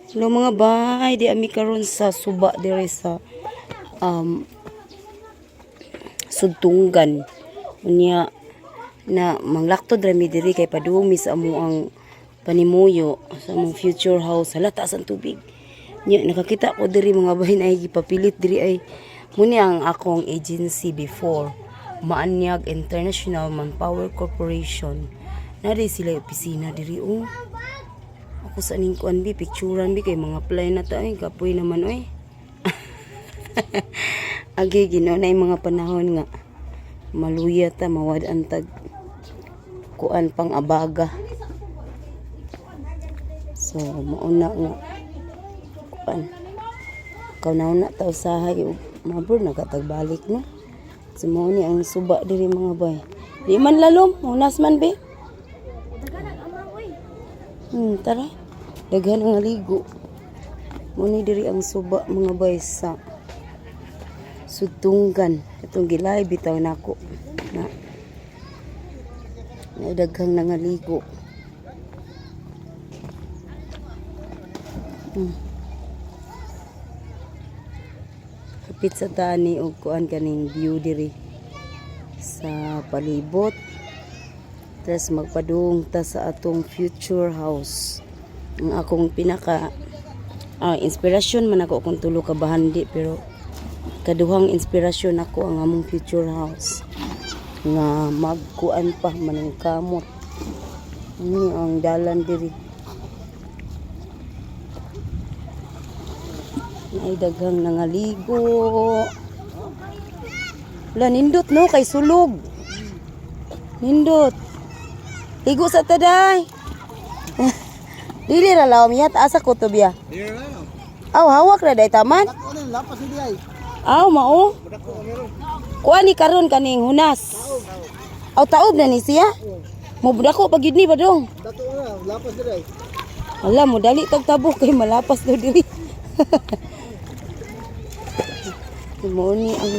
Hello, mga bay, di ami karon sa suba diri sa Sudtunggan. Unya na manglaktod ra mi diri kay padung mi sa amoang panimuyo sa among future house. Hala, taas ang tubig. Nya nakakita ko diri, mga bay, na gipapilit diri ay muni ang akong agency before, Maanyag International Manpower Corporation. Na sila opisina diri, oh. Ako sa ning kuan bi, picturean bi kay mga apply na ta ay kapoy naman oy. Agi Ginoo na yung mga panahon nga maluya ta, mawad-an tag kuan pang abaga. So mauna nga kuan kauna ta usahay ug mabur na balik, no. So mao ni ang suba diri, mga bay. Di man lalom, hunas man be. Tara. Daghan ang ligo. Mao ni diri ang suba, mga bay, sa Sudtunggan. Itong gilay bitaw nako. Na. Na daghang nangaligo. Kapit sa tani og kuan kaning view diri sa palibot. Tapos magpadung ta sa atong future house. Ang akong pinaka inspirasyon man ako akong tulo ka bahandi, pero kaduhang inspirasyon ako ang among future house nga magkuan pa manang kamot. Ini ang dalan diri. Naay daghang nangaligo. Wala, nindot no kay sulog. Nindot. Ligo sa taday. Dili ra lawom ya, taas ako to biya. Dili na lang. Aw, hawak ra day taman. Dako na lapas ni ay. Aw, mao. Dako meron. Kuan ni karon kaning hunas. Aw, taob na ni siya. Mo dako pag yun ni badong. Dako na lapas ni ay. Ala mo dali tag tabok kay malapas daw diri. Mo ni ang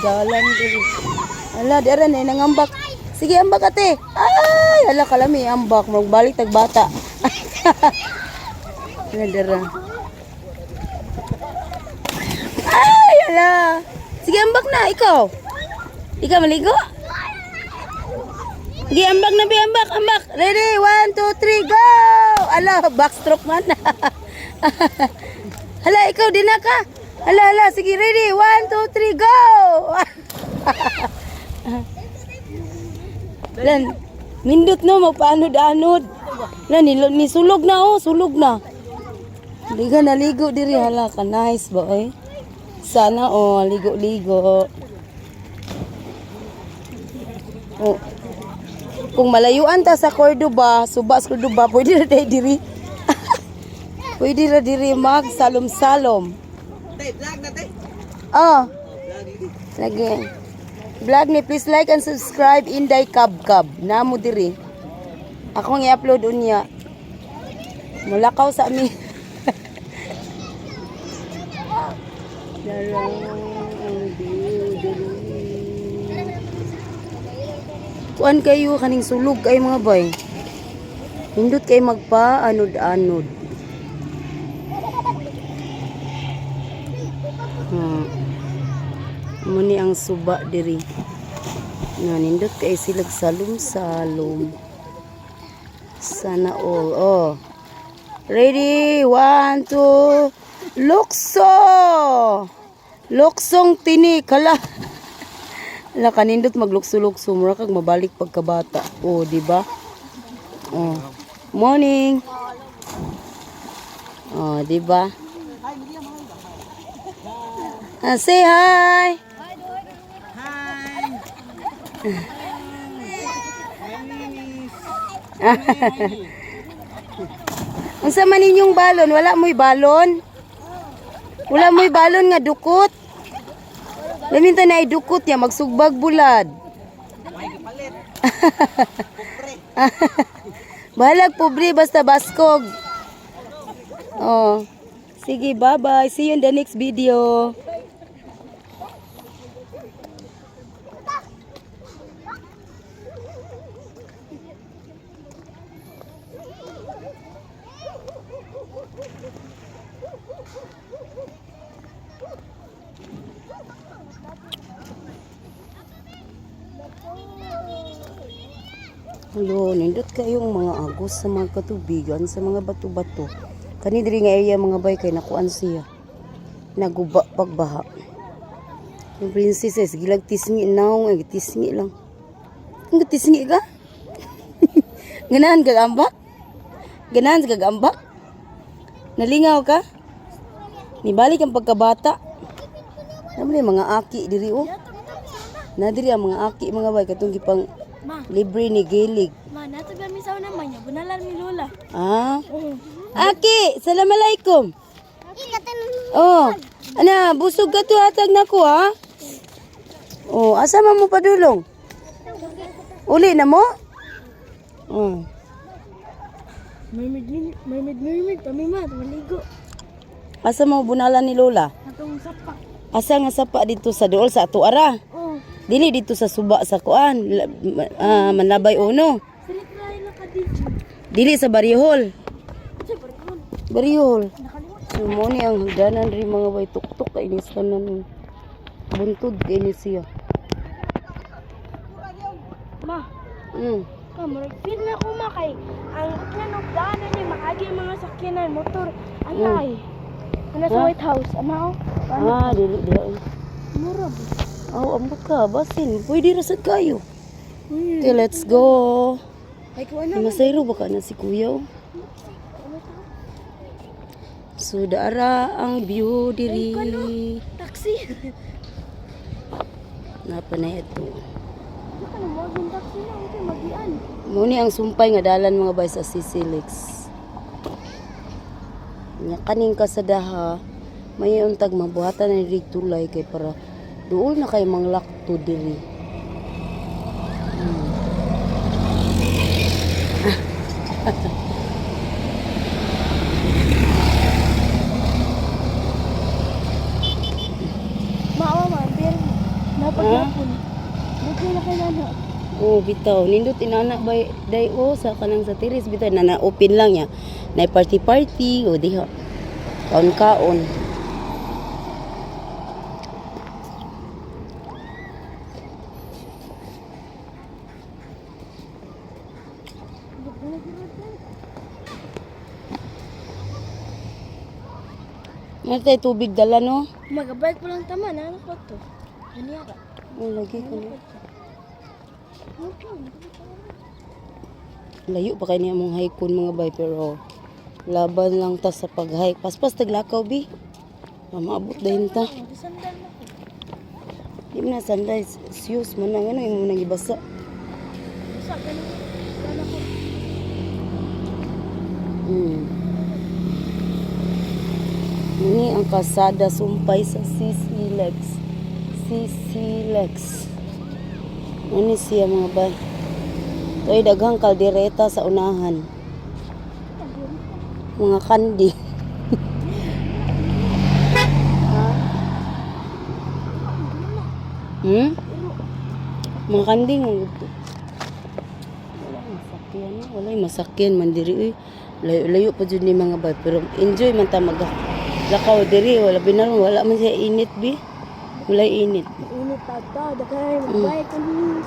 dalan diri. Ala, dara na nangambak. Sige, ambak ate. Ay, ala kalami ambak, magbalik tag bata. Ala dara. Ay, ala. Sige, ambak na ikaw. Ikaw maligo? Sige, ambak na bi, ambak, ambak. Ready, one, two, three, go! Ala, backstroke man. Hala, ikaw din na ka. Hala, hala, sige, ready, one, two, three, go! Lan, nindot no, magpaanod-anod. Lan, nisulog na oh, sulog na. Liga naligo diri, hala ka nice ba oy. Sana oh, ligo-ligo. Oh. Kung malayuan ta sa Cordoba, suba sa Cordoba, pwede ra tayo diri. Pwede ra diri mag salom-salom. Tay, vlog na tay. Oh. Lagi. Vlog ni, please like and subscribe, Inday Kabkab. Namo diri. Akong i-upload unya. Mulakaw sa ami. Darang ang view diri. Kuan kayo kaning sulog kay, mga bay. Hindot kay magpa anod-anod. Muni ang suba diri. Nga nindot kay silag salom-salom. Sana all. Oh. Ready? One, two. Lukso! Luksong tinik. Hala. Hala, kanindot maglukso-lukso. Mura kag mabalik pagkabata. Oh, di ba? Oh. Morning. Oh, di ba? Ah, say hi. Hi. My name is Unsa man ninyong balon? Wala mo'y balon? Wala mo'y balon nga dukot? Laminta na ay dukot ya, magsugbag bulad. May kapalit. Bahalag pobre basta baskog. Oh. Sige, bye-bye. See you in the next video. Hello, nindot kayong mga agos sa mga katubigan, sa mga bato-bato. Kani diri nga area, mga bay, kay nakuan siya. Naguba pagbaha. Yung princess eh, sige lang tisngi naong, eh, tisngi lang. Ang tisngi ka? Ganahan ka ambak? Ganahan ka ambak? Nalingaw ka? Nibalik ang pagkabata. Naman yung mga aki diri oh. Na diri ang mga aki, mga bay, katong gipang Ma, libre ni Gilig. ma, nato ba mi sa una man niya? Bunalan mi lola. Ah? Aki, salam alaikum. Oh, ana, busog ka to hatag nako ha. Oh, asa man mo padulong? Uli na mo? Oh. Mermaid, mermaid, mermaid, kami ma, maligo. Asa mo bunalan ni Lola? Atong sapa. Asa nga sapa dito sa dool sa ato ara? Oh, Dili dito sa suba sa kuan, Manlabay Uno. silit na ila ka dito. Dili sa Barihol. Sa barikon. Barihol. Nakalimutan. So mo ni ang hagdanan rin, mga bay, tuktok kay ni sa tanan. Buntod kay ni siya. Ma, ka murag feel na ko ma kay ang utlan og daanan ni maagi ang mga sakyanan, motor, anay. Ana sa Ha? White House, ana oh. Ano? Ah, dili dili. Mura ba? Oh, ambot ka, basin. Pwede ra sad kayo. Okay, let's go. Ay ko ano? Masayro ba ka na si kuya? Oh? So, daara ang view diri. Taxi. Napanay ito. Ano ka na mo taxi na okay magian. Muni ang sumpay nga dalan, mga bay, sa Sisilex. Nya kaning kasadaha, may untag mabuhatan na diri tulay kay para duol na kay manglakto diri. Maawa man, pero napagyapon. Bukay na kay nana. Oh, bitaw. Nindot inana bay day o sa kanang sa tiris bitaw na na open lang ya. Na party party o diha. Kaon kaon. Meron tayo tubig dala no? Magabike pa lang tama na ano ko to. Ano ka? Oh, lagi ko na. Layo pa kay niya mong hike mga bay, pero laban lang ta sa pag-hike. Paspas taglakaw bi. Maabot din ta. Sandal na ko. Di mo na sanday, siyos man ang ano yung nang ibasa. Sa ganun. Wala ko. Ini ang kasada sumpay sa CCLEX. CCLEX. Ano siya, mga bay? Ito ay daghang kaldereta sa unahan. Mga kandi. Ha? Mga kanding. Mga gusto. Wala masakyan. No? Wala yung masakyan man diri. Uy. Layo-layo pa dyan ni mga bay. Pero enjoy man ta mag lakaw diri. Wala binaron. Wala man siya init bi. Wala init. Init tata, dakay magbike kami.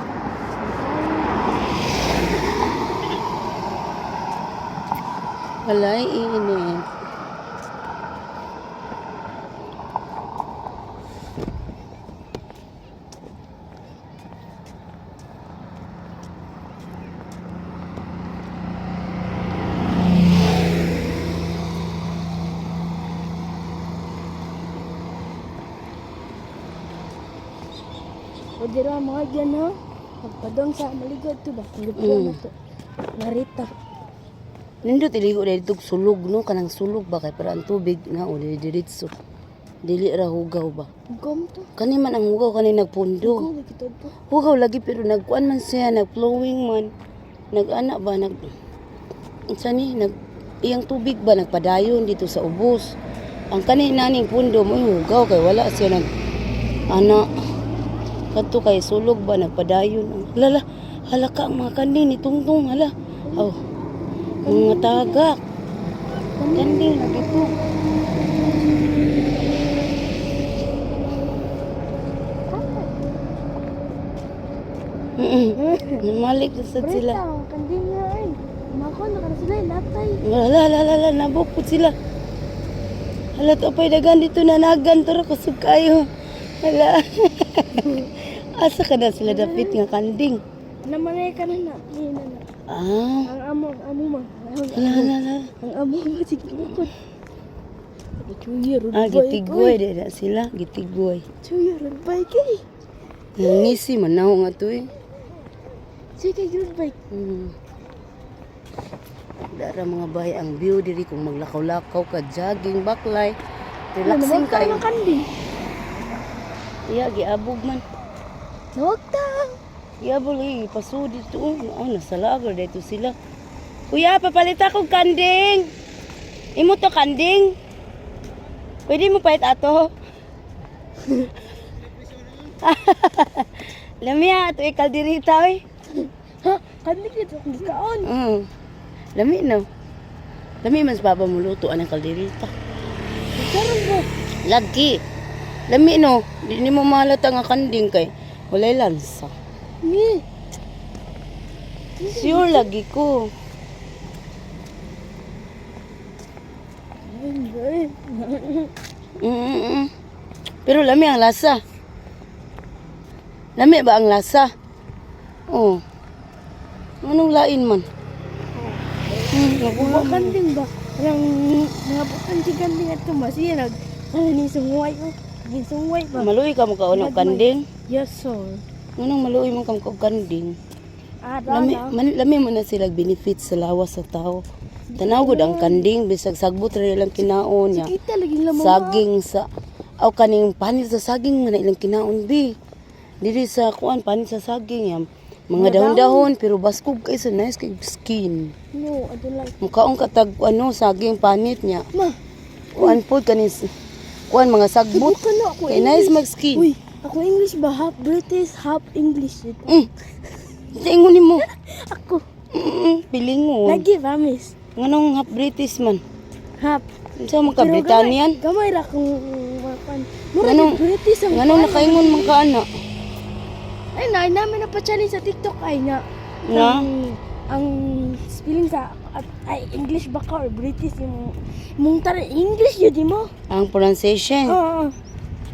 Wala init. O dira mga gyan ha. Pagpadong sa maligod to ba? Lupon na to. Narita. Nindot iligo dahil itong sulog no, kanang sulog ba kay para ang tubig na o dili diretso. Dili ra hugaw ba. Gom to. Kani man ang hugaw kani nagpundo. Gom kita to. Hugaw lagi pero nagkuan man siya, nagflowing man. Nag-ana ba nag unsa ni nag iyang tubig ba nagpadayon dito sa ubos. Ang kani naning pundo mo hugaw kay wala siya nag ana kadto kay sulog ba nagpadayon. Ang lala, hala ka ang mga kanding ni tungtong hala. Oh. Mga tagak. Kanding lagi to. Namalik na sad sila. Brita, ang kanding nga ay. Mako, naka na sila, latay. Wala, la, la, la, nabukod sila. Hala, to pa'y dagan dito na nagan. Tara, kusog kayo. Hala. Asa ka na sila dapit nga kanding? Namanay ka na na. Hindi na na. Ah, Ang amo man. Ang, hala, hala, hala. ang amo man, sige bukod. Chuya, road Ah, bike. gitigway di na sila. Gitigway. Chuya, road bike eh. Nangisi, manaho nga to eh. Sige, road bike. Dara mga bay, ang view diri kung maglakaw-lakaw ka, jogging, baklay, relaxing Nawag kayo. ng kanding. Iya, giabog man. Nawag ta. Giabog lagi, paso dito. Oh, oh nasa lager dito sila. Kuya, papalit akong kanding. Imo to kanding. Pwede mo palit ato? Lami ah, ito kalderita oy. Ha? Kanding dito akong gikaon. Lami no. Lami man sa baba mo luto anang kalderita. Karon ba? Lagi. Lami no. Di ni mo mahalata nga kanding kay walay lansa. Ni. Sure lagi ko. Pero lami ang lasa. Lami ba ang lasa? Oh. Anong lain man? Mga kanding ba? Parang mga bukan si kanding at tumasi nag ano ni sungway oh. Ni sungway ba? Maluoy ka mo kaon og kanding. Yes sir. Anong maluoy man ka mo kaon kanding? Ah, Lami, dala. man, lami man na sila benefits sa lawas sa tao. Tanaw gud ang kanding bisag sagbot ra ilang kinaon niya. Kita lagi lamang. Saging sa aw kaning panit sa saging man na ilang kinaon bi. Diri sa kuan panit sa saging yam. Mga dahon-dahon pero baskog kay sa nice kay skin. No, I don't like. Mukaon katag ano saging panit niya. Ma, Kuan pod kaning kuan mga sagbot. bukan na ako Kay nice mag skin. Uy, ako English ba? Half British, half English. Tingon nimo. Ako. Pilingon. Lagi promise. Nganong half British man? Half. Unsa man ka Pero Britannian? Gamay, gamay ra kung mapan. Mura Nganong- ni British ang Nganong nakaingon man ka ana? Ay, na, namin na pa-challenge sa TikTok ay nga. Nga? Ang spelling sa at, ay English ba ka or British yung mong tara English yun di mo? Ang pronunciation. Oo.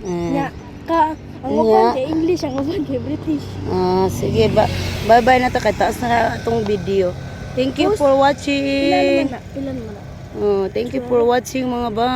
Ah. Nga ka ang Nga. uban kay English ang uban kay British. Ah, sige ba. Bye-bye na ta kay taas na atong video. Thank you for Pila watching. naman na, pila naman na. Oh, thank you for watching mga ba.